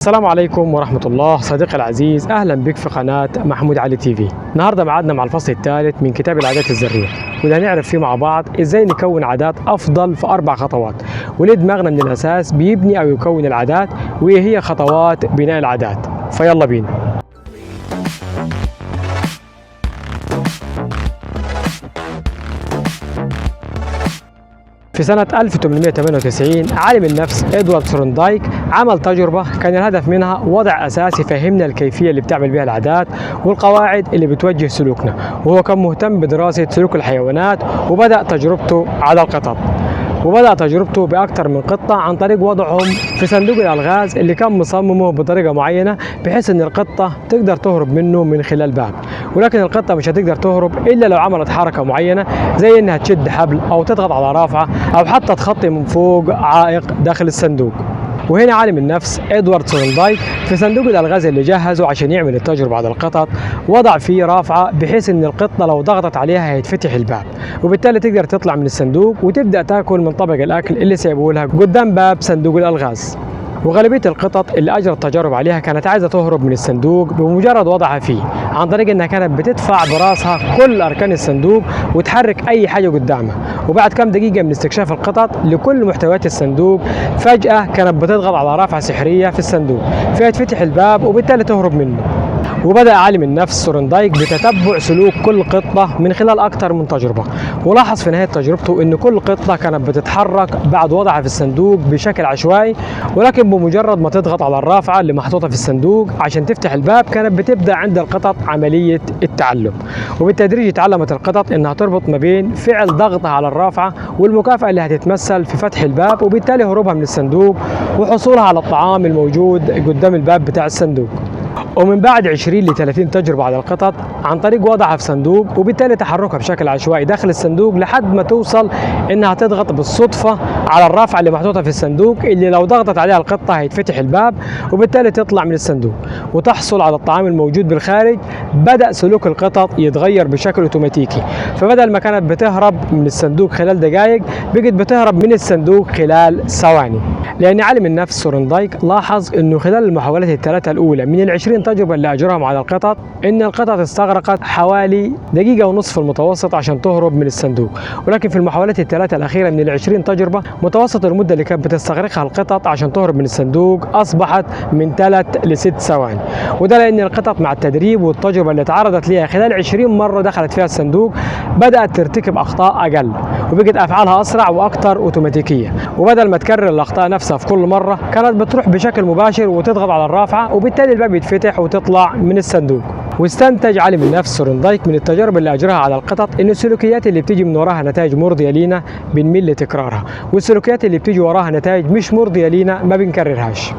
السلام عليكم ورحمة الله صديقي العزيز، أهلا بك في قناة محمود علي TV. النهاردة معادنا مع الفصل الثالث من كتاب العادات الذرية، وده هنعرف فيه مع بعض إزاي نكون عادات أفضل في 4 خطوات، وليه دماغنا من الأساس بيبني أو يكون العادات، وإيه هي خطوات بناء العادات. فيلا بينا. في سنة 1898 عالم النفس إدوارد ثورندايك عمل تجربة كان الهدف منها وضع أساس يفهمنا الكيفية اللي بتعمل بها العادات والقواعد اللي بتوجه سلوكنا، وهو كان مهتم بدراسة سلوك الحيوانات وبدأ تجربته على القطط. وبدأ تجربته بأكثر من قطة عن طريق وضعهم في صندوق الألغاز اللي كان مصممه بطريقة معينة بحيث إن القطة تقدر تهرب منه من خلال باب، ولكن القطة مش هتقدر تهرب إلا لو عملت حركة معينة زي إنها تشد حبل أو تضغط على رافعة أو حتى تخطي من فوق عائق داخل الصندوق. وهنا عالم النفس إدوارد ثورندايك في صندوق الألغاز اللي جهزه عشان يعمل التجربة على القطط وضع فيه رافعة بحيث إن القطة لو ضغطت عليها هيتفتح الباب، وبالتالي تقدر تطلع من الصندوق وتبدأ تاكل من طبق الأكل اللي سايبه لها قدام باب صندوق الألغاز. وغالبية القطط اللي أجرت تجارب عليها كانت عايزة تهرب من الصندوق بمجرد وضعها فيه، عن طريق إنها كانت بتدفع براسها كل أركان الصندوق وتحرك أي حاجة قدامها. وبعد كام دقيقة من استكشاف القطط لكل محتويات الصندوق فجأة كانت بتضغط على رافعة سحرية في الصندوق فيتفتح الباب وبالتالي تهرب منه. وبدأ عالم النفس ثورندايك بتتبع سلوك كل قطة من خلال أكثر من تجربة، ولاحظ في نهاية تجربته أن كل قطة كانت بتتحرك بعد وضعها في الصندوق بشكل عشوائي، ولكن بمجرد ما تضغط على الرافعة اللي محطوطة في الصندوق عشان تفتح الباب كانت بتبدأ عند القطط عملية التعلم. وبالتدريج اتعلمت القطط أنها تربط ما بين فعل ضغطها على الرافعة والمكافأة اللي هتتمثل في فتح الباب، وبالتالي هروبها من الصندوق وحصولها على الطعام الموجود قدام الباب بتاع الصندوق. ومن بعد 20 ل 30 تجربة على القطط عن طريق وضعها في صندوق وبالتالي تحركها بشكل عشوائي داخل الصندوق لحد ما توصل انها تضغط بالصدفة على الرافعة اللي محطوطة في الصندوق اللي لو ضغطت عليها القطة هيتفتح الباب وبالتالي تطلع من الصندوق وتحصل على الطعام الموجود بالخارج. بدأ سلوك القطط يتغير بشكل اوتوماتيكي، فبدل ما كانت بتهرب من الصندوق خلال دقائق بقت بتهرب من الصندوق خلال ثواني. لأن عالم النفس ثورندايك لاحظ انه خلال المحاولات الثلاثة الأولى من 20 تجربة اللي أجراهم على القطط إن القطط استغرقت حوالي 1.5 دقيقة في المتوسط عشان تهرب من الصندوق، ولكن في المحاولات الثلاثة الأخيرة من 20 تجربة متوسط المدة اللي كانت بتستغرقها القطط عشان تهرب من الصندوق أصبحت من 3 ل 6 ثواني. وده لأن القطط مع التدريب والتجربة اللي تعرضت ليها خلال 20 مرة دخلت فيها الصندوق بدأت ترتكب أخطاء أقل وبقت أفعالها أسرع وأكثر أوتوماتيكية، وبدل ما تكرر الأخطاء نفسها في كل مرة كانت بتروح بشكل مباشر وتضغط على الرافعة وبالتالي الباب يتفتح وتطلع من الصندوق. واستنتج عالم النفس ثورندايك من التجارب اللي اجراها على القطط ان السلوكيات اللي بتيجي من وراها نتائج مرضية لينا بنميل لتكرارها، والسلوكيات اللي بتيجي وراها نتائج مش مرضية لينا ما بنكررهاش.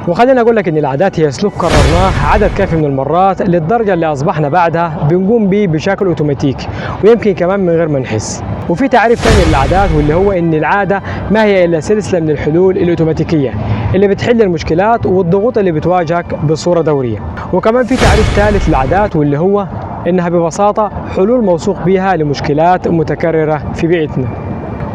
وخلينا اقول لك ان العادات هي سلوك كررناه عدد كافي من المرات للدرجة اللي اصبحنا بعدها بنقوم به بشكل اوتوماتيكي ويمكن كمان من غير ما نحس. وفي تعريف ثاني للعادات واللي هو ان العادة ما هي الا سلسلة من الحلول الاوتوماتيكيه اللي بتحل المشكلات والضغوط اللي بتواجهك بصورة دورية. وكمان في تعريف ثالث للعادات واللي هو انها ببساطة حلول موثوق بها لمشكلات متكررة في بيئتنا.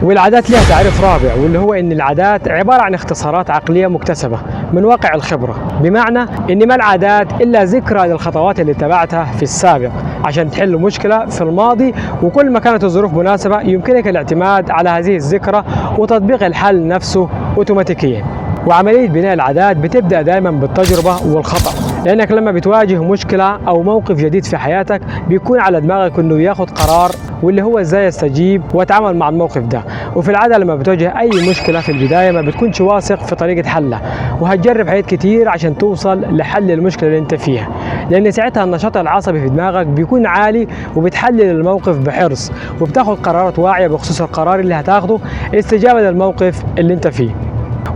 والعادات لها تعريف رابع واللي هو ان العادات عبارة عن اختصارات عقلية مكتسبة من واقع الخبرة، بمعنى ان ما العادات الا ذكرى للخطوات اللي اتبعتها في السابق عشان تحل مشكلة في الماضي، وكل ما كانت الظروف مناسبة يمكنك الاعتماد على هذه الذكرى وتطبيق الحل نفسه اوتوماتيكيا. وعملية بناء العادات بتبدأ دائما بالتجربة والخطأ، لأنك لما بتواجه مشكلة أو موقف جديد في حياتك بيكون على دماغك إنه ياخد قرار واللي هو إزاي يستجيب ويتعامل مع الموقف ده. وفي العادة لما بتواجه أي مشكلة في البداية ما بتكونش واثق في طريقة حلها، وهتجرب حاجات كتير عشان توصل لحل المشكلة اللي أنت فيها، لأن ساعتها النشاط العصبي في دماغك بيكون عالي وبتحلل الموقف بحرص وبتاخد قرارات واعية بخصوص القرار اللي هتاخده استجابة للموقف اللي أنت فيه.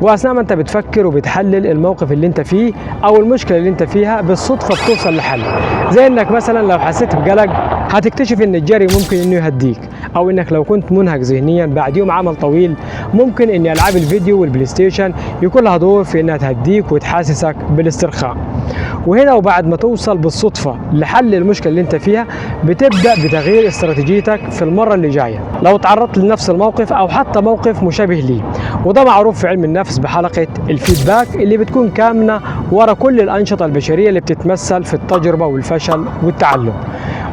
واثناء ما انت بتفكر وبتحلل الموقف اللي انت فيه او المشكلة اللي انت فيها بالصدفة بتوصل لحل، زي انك مثلا لو حسيت بقلق هتكتشف ان الجري ممكن انه يهديك، او انك لو كنت منهك ذهنيا بعد يوم عمل طويل ممكن ان العاب الفيديو والبلاي ستيشن يكون لها دور في انها تهديك وتحسسك بالاسترخاء. وهنا وبعد ما توصل بالصدفة لحل المشكلة اللي انت فيها، بتبدأ بتغيير استراتيجيتك في المرة اللي جاية لو تعرضت لنفس الموقف او حتى موقف مشابه ليه. وده معروف في علم النفس بحلقة ال feedback اللي بتكون كامنة ورا كل الأنشطة البشرية اللي بتتمثل في التجربة والفشل والتعلم،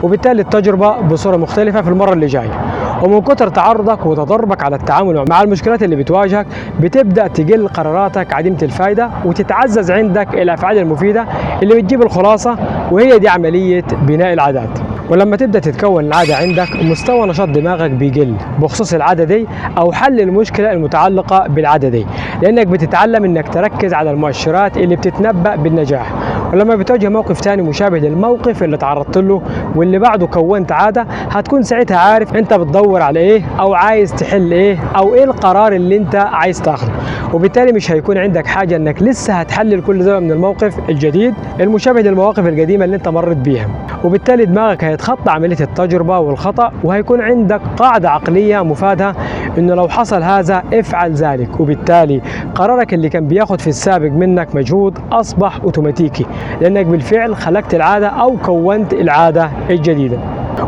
وبالتالي التجربة بصورة مختلفة في المرة اللي جاية. ومن كتر تعرضك وتدربك على التعامل مع المشكلات اللي بتواجهك، بتبدأ تقل قراراتك عديمة الفايدة وتتعزز عندك الأفعال المفيدة اللي بتجيب الخلاصة، وهي دي عملية بناء العادات. ولما تبدأ تتكون العادة عندك، مستوى نشاط دماغك بيقل بخصوص العادة دي أو حل المشكلة المتعلقة بالعادة دي، لأنك بتتعلم إنك تركز على المؤشرات اللي بتتنبأ بالنجاح. ولما بتواجه موقف تاني مشابه للموقف اللي تعرضت له واللي بعده كونت عادة، هتكون ساعتها عارف انت بتدور على ايه او عايز تحل ايه او ايه القرار اللي انت عايز تاخده، وبالتالي مش هيكون عندك حاجة انك لسه هتحلل كل زاوية من الموقف الجديد المشابه للمواقف القديمة اللي انت مريت بيها. وبالتالي دماغك هيتخطى عملية التجربة والخطأ، وهيكون عندك قاعدة عقلية مفادها انه لو حصل هذا افعل ذلك، وبالتالي قرارك اللي كان بياخد في السابق منك مجهود اصبح اوتوماتيكي، لانك بالفعل خلقت العادة او كونت العادة الجديدة.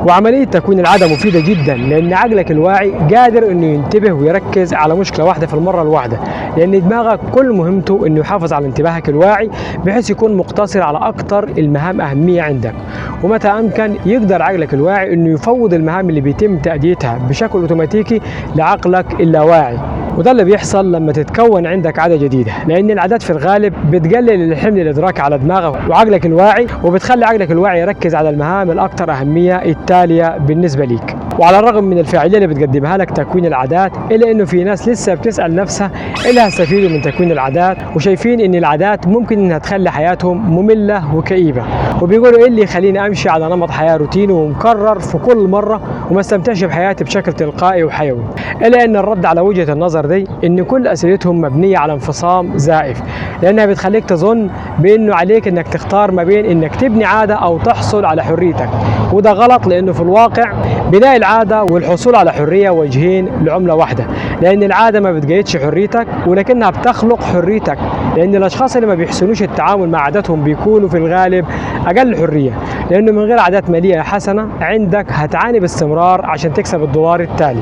وعملية تكوين العادة مفيدة جدا، لأن عقلك الواعي قادر إنه ينتبه ويركز على مشكلة واحدة في المرة الواحدة، لأن دماغك كل مهمته إنه يحافظ على انتباهك الواعي بحيث يكون مقتصر على أكثر المهام أهمية عندك. ومتى أمكن يقدر عقلك الواعي إنه يفوض المهام اللي بيتم تأديتها بشكل أوتوماتيكي لعقلك اللاواعي. وده اللي بيحصل لما تتكون عندك عادة جديدة، لأن العادات في الغالب بتقلل الحمل الإدراكي على دماغك وعقلك الواعي، وبتخلي عقلك الواعي يركز على المهام الأكثر أهمية التالية بالنسبة ليك. وعلى الرغم من الفاعلية اللي بتقدمها لك تكوين العادات، إلا إنه في ناس لسه بتسأل نفسها إيه اللي هستفيدوا من تكوين العادات، وشايفين إن العادات ممكن إنها تخلي حياتهم مملة وكئيبة، وبيقولوا إيه اللي يخليني أمشي على نمط حياة روتيني ومكرر في كل مرة وما استمتعش بحياتي بشكل تلقائي وحيوي. إلا إن الرد على وجهة النظر دي إن كل أسئلتهم مبنية على انفصام زائف، لأنها بتخليك تظن بإنه عليك إنك تختار ما بين إنك تبني عادة أو تحصل على حريتك، وده غلط، لأنه في الواقع بناء العادة والحصول على حرية وجهين لعملة واحدة، لأن العادة ما بتقيدش حريتك ولكنها بتخلق حريتك، لأن الأشخاص اللي ما بيحسنوش التعامل مع عاداتهم بيكونوا في الغالب أقل حرية، لأنه من غير عادات مالية حسنة عندك هتعاني باستمرار عشان تكسب الدولار التالي،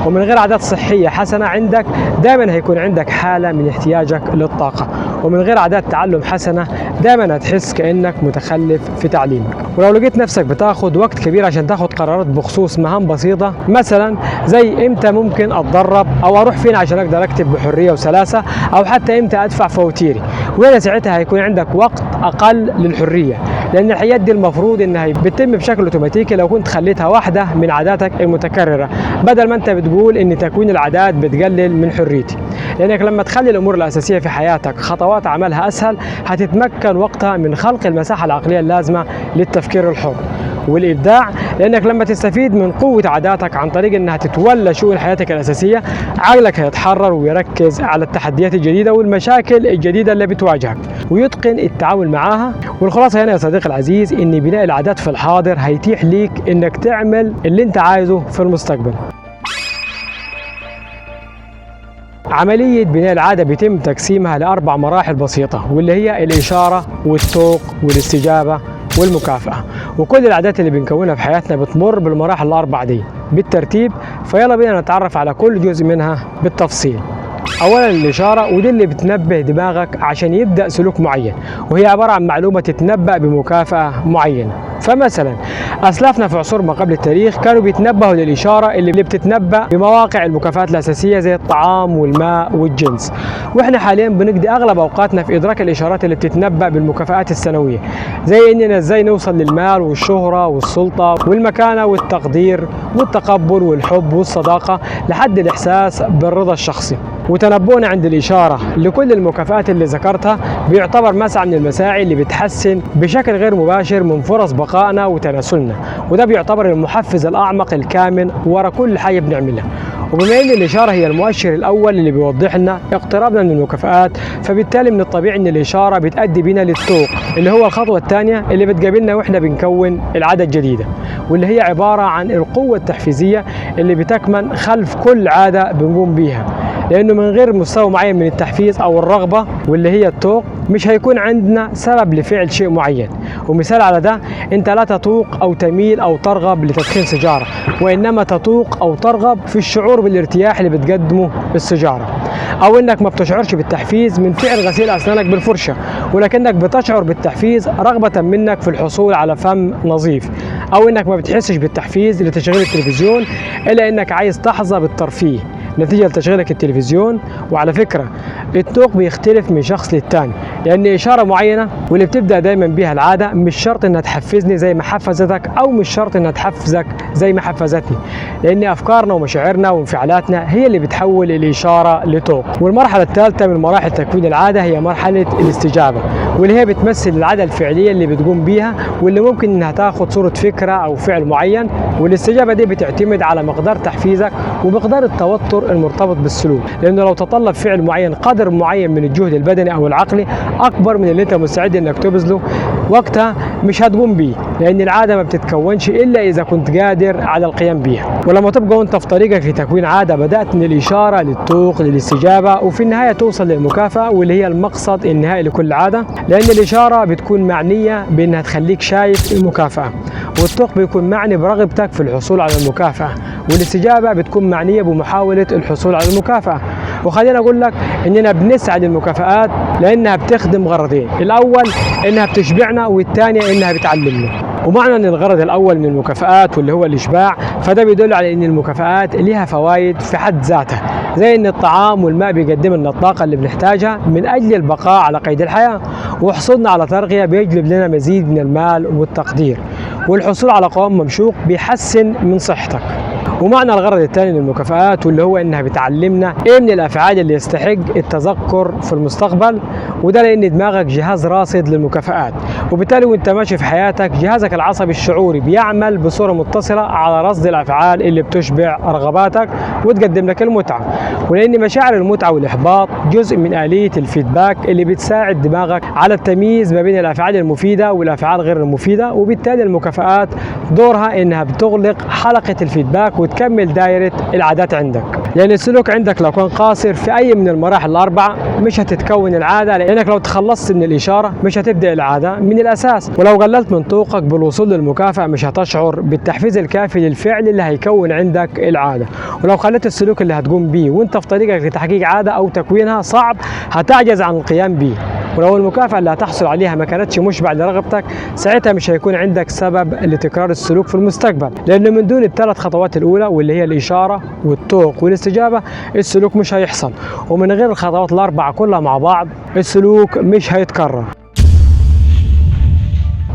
ومن غير عادات صحية حسنة عندك دائما هيكون عندك حالة من احتياجك للطاقة، ومن غير عادات تعلم حسنة دائما هتحس كأنك متخلف في تعليمك. ولو لقيت نفسك بتاخد وقت كبير عشان تاخد قرارات بخصوص مهام بسيطة، مثلا زي امتى ممكن اتدرب او اروح فين عشان اقدر اكتب بحرية وسلاسة، او حتى امتى ادفع فواتيري، وهنا ساعتها هيكون عندك وقت اقل للحرية، لان الحاجات دي المفروض انها بتتم بشكل اوتوماتيكي لو كنت خليتها واحدة من عاداتك المتكررة، بدل ما انت بتقول ان تكوين العادات بتقلل من حريتي. لانك لما تخلي الامور الاساسية في حياتك خطوات عملها اسهل، هتتمكن وقتها من خلق المساحة العقلية اللازمة للتفكير الحر والإبداع، لأنك لما تستفيد من قوة عاداتك عن طريق أنها تتولى شؤون حياتك الأساسية، عقلك هيتحرر ويركز على التحديات الجديدة والمشاكل الجديدة اللي بتواجهك ويتقن التعامل معاها. والخلاصة هنا يا صديقي العزيز أن بناء العادات في الحاضر هيتيح ليك أنك تعمل اللي أنت عايزه في المستقبل. عملية بناء العادة بيتم تقسيمها لأربع مراحل بسيطة، واللي هي الإشارة والتوق والاستجابة والمكافأة، وكل العادات اللي بنكونها في حياتنا بتمر بالمراحل الأربع دي بالترتيب. فيلا بينا نتعرف على كل جزء منها بالتفصيل. أولا الإشارة، ودي اللي بتنبه دماغك عشان يبدأ سلوك معين، وهي عبارة عن معلومة تتنبأ بمكافأة معينة. فمثلا أسلافنا في عصور ما قبل التاريخ كانوا بيتنبهوا للإشارة اللي بتتنبأ بمواقع المكافآت الأساسية زي الطعام والماء والجنس، وإحنا حاليا بنقضي أغلب أوقاتنا في إدراك الإشارات اللي بتتنبأ بالمكافآت السنوية، زي إننا إزاي نوصل للمال والشهرة والسلطة والمكانة والتقدير والتقبل والحب والصداقة لحد الإحساس بالرضا الشخصي. وتنبؤنا عند الإشارة لكل المكافآت اللي ذكرتها بيعتبر مسعى من المساعي اللي بتحسن بشكل غير مباشر من فرص بقائنا وتناسلنا، وده بيعتبر المحفز الأعمق الكامن ورا كل حاجة بنعملها. وبما ان الاشارة هي المؤشر الاول اللي بيوضح لنا اقترابنا من المكافآت، فبالتالي من الطبيعي ان الاشارة بتؤدي بينا للطوق اللي هو الخطوة الثانية اللي بتقابلنا واحنا بنكون العادة الجديدة، واللي هي عبارة عن القوة التحفيزيه اللي بتكمن خلف كل عادة بنقوم بيها. لانه من غير مستوى معين من التحفيز او الرغبة واللي هي الطوق مش هيكون عندنا سبب لفعل شيء معين. ومثال على ده، انت لا تتوق او تميل او ترغب لتدخين سيجارة، وانما تتوق او ترغب في الشعور بالارتياح اللي بتقدمه السيجارة. او انك ما بتشعرش بالتحفيز من فعل غسيل اسنانك بالفرشه، ولكنك بتشعر بالتحفيز رغبة منك في الحصول على فم نظيف. او انك ما بتحسش بالتحفيز لتشغيل التلفزيون الا انك عايز تحظى بالترفيه نتيجة لتشغيلك التلفزيون. وعلى فكرة الطوق بيختلف من شخص للتاني، لأن إشارة معينة واللي بتبدأ دايما بيها العادة مش شرط إنها تحفزني زي ما حفزتك، أو مش شرط إنها تحفزك زي ما حفزتني، لأن أفكارنا ومشاعرنا وانفعالاتنا هي اللي بتحول الإشارة لطوق. والمرحلة الثالثة من مراحل تكوين العادة هي مرحلة الاستجابة، واللي هي بتمثل العادة الفعلية اللي بتقوم بيها واللي ممكن إنها تاخد صورة فكرة أو فعل معين. والاستجابة دي بتعتمد على مقدار تحفيزك ومقدار التوتر المرتبط بالسلوك، لأنه لو تطلب فعل معين قدر معين من الجهد البدني أو العقلي أكبر من اللي أنت مستعد إنك تبذله وقتها مش هتقوم بيه، لأن العادة ما بتتكونش إلا إذا كنت قادر على القيام بيها. ولما تبقى وأنت في طريقك لتكوين عادة بدأت من الإشارة للطوق للاستجابة، وفي النهاية توصل للمكافأة واللي هي المقصد النهائي لكل عادة، لأن الإشارة بتكون معنية بأنها تخليك شايف المكافأة، والطوق بيكون معني برغبتك في الحصول على المكافأة، والاستجابة بتكون معنية بمحاولة الحصول على المكافأة. وخلينا أقول لك إننا بنسعى للمكافآت لأنها بتخدم غرضين، الأول إنها بتشبعنا، والثاني إنها بتعلمنا. ومعنى أن الغرض الأول من المكافآت واللي هو الإشباع، فده بيدل على إن المكافآت لها فوائد في حد ذاتها، زي إن الطعام والماء بيقدم لنا الطاقة اللي بنحتاجها من أجل البقاء على قيد الحياة، وحصولنا على ترقية بيجلب لنا مزيد من المال والتقدير، والحصول على قوام ممشوق بيحسن من صحتك. ومعنى الغرض الثاني للمكافآت واللي هو انها بتعلمنا ايه من الافعال اللي يستحق التذكر في المستقبل، وده لان دماغك جهاز راصد للمكافآت، وبالتالي وانت ماشي في حياتك جهازك العصبي الشعوري بيعمل بصورة متصلة على رصد الافعال اللي بتشبع رغباتك وتقدم لك المتعة. ولان مشاعر المتعة والاحباط جزء من آلية الفيدباك اللي بتساعد دماغك على التمييز ما بين الافعال المفيدة والافعال غير المفيدة، وبالتالي المكافآت دورها انها بتغلق حلقة الفيدباك وتكمل دائرة العادات عندك. لأن السلوك عندك لو كان قاصر في أي من المراحل الأربعة مش هتتكون العادة، لأنك لو تخلصت من الإشارة مش هتبدأ العادة من الأساس، ولو قللت من طوقك بالوصول للمكافأة مش هتشعر بالتحفيز الكافي للفعل اللي هيكون عندك العادة، ولو خليت السلوك اللي هتقوم بيه وانت في طريقك لتحقيق عادة أو تكوينها صعب هتعجز عن القيام بيه، ولو المكافأة اللي هتحصل عليها ما كانتش مشبع لرغبتك ساعتها مش هيكون عندك سبب لتكرار السلوك في المستقبل، لأنه من دون الثلاث خطوات الأولى واللي هي الإشارة والطوق والاستجابة السلوك مش هيحصل، ومن غير الخطوات الأربعة كلها مع بعض السلوك مش هيتكرر.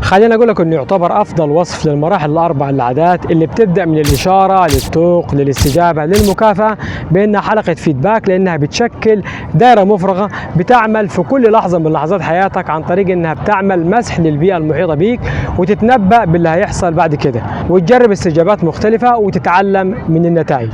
خلينا اقول لك انه يعتبر افضل وصف للمراحل الاربع للعادات اللي بتبدا من الاشارة للطوق للاستجابه للمكافاه بانها حلقة فيدباك، لانها بتشكل دائرة مفرغة بتعمل في كل لحظة من لحظات حياتك عن طريق انها بتعمل مسح للبيئة المحيطة بيك وتتنبأ باللي هيحصل بعد كده، وتجرب استجابات مختلفة وتتعلم من النتائج.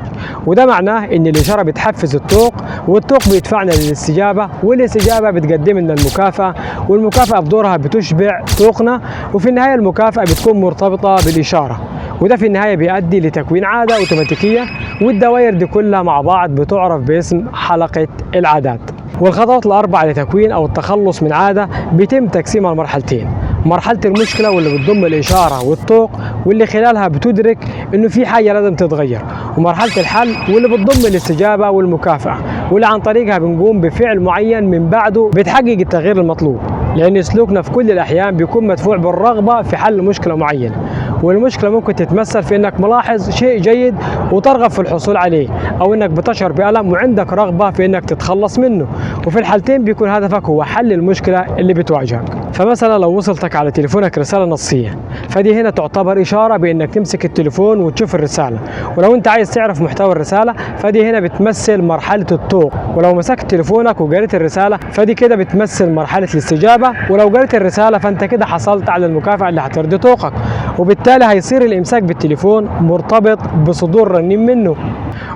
وده معناه ان الاشارة بتحفز الطوق، والطوق بيدفعنا للاستجابه، والاستجابة بتقدم لنا المكافاة، والمكافاه بدورها بتشبع طوقنا، وفي النهاية المكافأة بتكون مرتبطة بالإشارة، وده في النهاية بيؤدي لتكوين عادة أوتوماتيكية، والدوائر دي كلها مع بعض بتعرف باسم حلقة العادات. والخطوات الأربعة لتكوين أو التخلص من عادة بيتم تقسيمها لمرحلتين، مرحلة المشكلة واللي بتضم الإشارة والطوق واللي خلالها بتدرك إنه في حاجة لازم تتغير، ومرحلة الحل واللي بتضم الاستجابة والمكافأة واللي عن طريقها بنقوم بفعل معين من بعده بتحقق التغيير المطلوب، لأن سلوكنا في كل الأحيان بيكون مدفوع بالرغبة في حل مشكلة معينة، والمشكلة ممكن تتمثل في إنك ملاحظ شيء جيد وترغب في الحصول عليه، أو إنك بتشعر بألم وعندك رغبة في إنك تتخلص منه، وفي الحالتين بيكون هدفك هو حل المشكلة اللي بتواجهك. فمثلا لو وصلتك على تليفونك رسالة نصية، فدي هنا تعتبر إشارة بإنك تمسك التليفون وتشوف الرسالة، ولو أنت عايز تعرف محتوى الرسالة فدي هنا بتمثل مرحلة الطوق، ولو مسكت تليفونك وقريت الرسالة فدي كده بتمثل مرحلة الاستجابة، ولو قريت الرسالة فأنت كده حصلت على المكافأة اللي هترضي طوقك. وبالتالي هيصير الإمساك بالتليفون مرتبط بصدور رنين منه.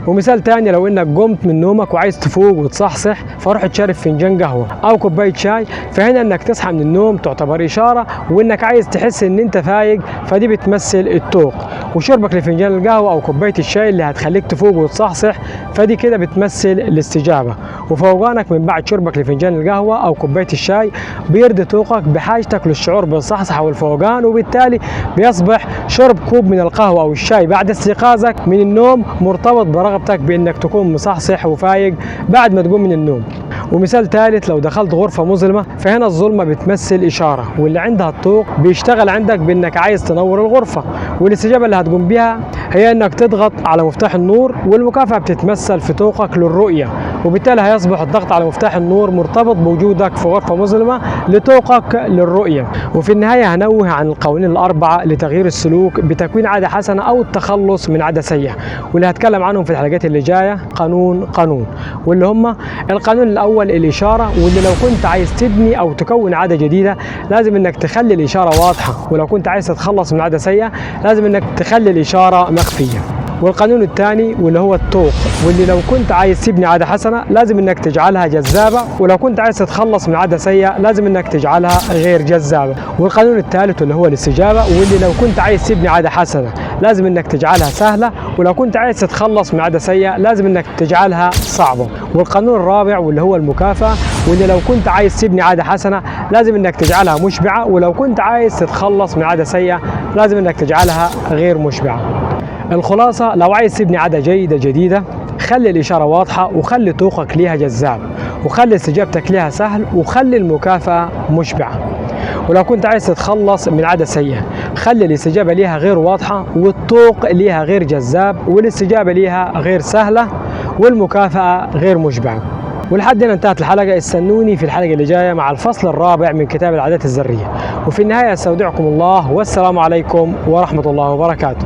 ومثال تاني، لو انك قمت من نومك وعايز تفوق وتصحصح فروح تشرب فنجان قهوة او كوباية شاي، فهنا انك تصحى من النوم تعتبر اشارة، وانك عايز تحس ان انت فايق فدي بتمثل الطوق، وشربك لفنجان القهوة او كوباية الشاي اللي هتخليك تفوق وتصحصح فدي كده بتمثل الاستجابة، وفوقانك من بعد شربك لفنجان القهوة او كوباية الشاي بيرضي طوقك بحاجتك للشعور بالصحصحه والفوقان، وبالتالي بيصبح شرب كوب من القهوة او الشاي بعد استيقاظك من النوم مرتبط برغبتك بانك تكون مصحصح وفايق بعد ما تقوم من النوم. ومثال ثالث، لو دخلت غرفة مظلمة فهنا الظلمة بتمثل إشارة، واللي عندها الطوق بيشتغل عندك بانك عايز تنور الغرفة، والاستجابة اللي هتقوم بيها هي انك تضغط على مفتاح النور، والمكافأة بتتمثل في طوقك للرؤية، وبالتالي هيصبح الضغط على مفتاح النور مرتبط بوجودك في غرفة مظلمة لطوقك للرؤية. وفي النهاية هنوه عن القوانين الأربعة لتغيير السلوك بتكوين عادة حسنة أو التخلص من عادة سيئة، واللي هتكلم عنهم في الحلقات اللي جاية قانون قانون، واللي هم القانون الأول الإشارة، واللي لو كنت عايز تبني أو تكون عادة جديدة لازم إنك تخلي الإشارة واضحة، ولو كنت عايز تتخلص من عادة سيئة لازم إنك تخلي الإشارة مخفية. والقانون الثاني واللي هو الطوق، واللي لو كنت عايز تبني عادة حسنة لازم انك تجعلها جذابة، ولو كنت عايز تتخلص من عادة سيئة لازم انك تجعلها غير جذابة. والقانون الثالث واللي هو الاستجابة، واللي لو كنت عايز تبني عادة حسنة لازم انك تجعلها سهلة، ولو كنت عايز تتخلص من عادة سيئة لازم انك تجعلها صعبة. والقانون الرابع واللي هو المكافأة، واللي لو كنت عايز تبني عادة حسنة لازم انك تجعلها مشبعة، ولو كنت عايز تتخلص من عادة سيئة لازم انك تجعلها غير مشبعة. الخلاصة، لو عايز تبني عادة جيدة جديدة خلي الإشارة واضحة، وخلي طوقك ليها جذاب، وخلي استجابتك ليها سهل، وخلي المكافأة مشبعة. ولو كنت عايز تتخلص من عادة سيئة خلي الاستجابة ليها غير واضحة، والطوق ليها غير جذاب، والاستجابة ليها غير سهلة، والمكافأة غير مشبعة. ولحد هنا انتهت الحلقة، استنوني في الحلقة اللي جاية مع الفصل الرابع من كتاب العادات الذرية. وفي النهاية استودعكم الله، والسلام عليكم ورحمة الله وبركاته.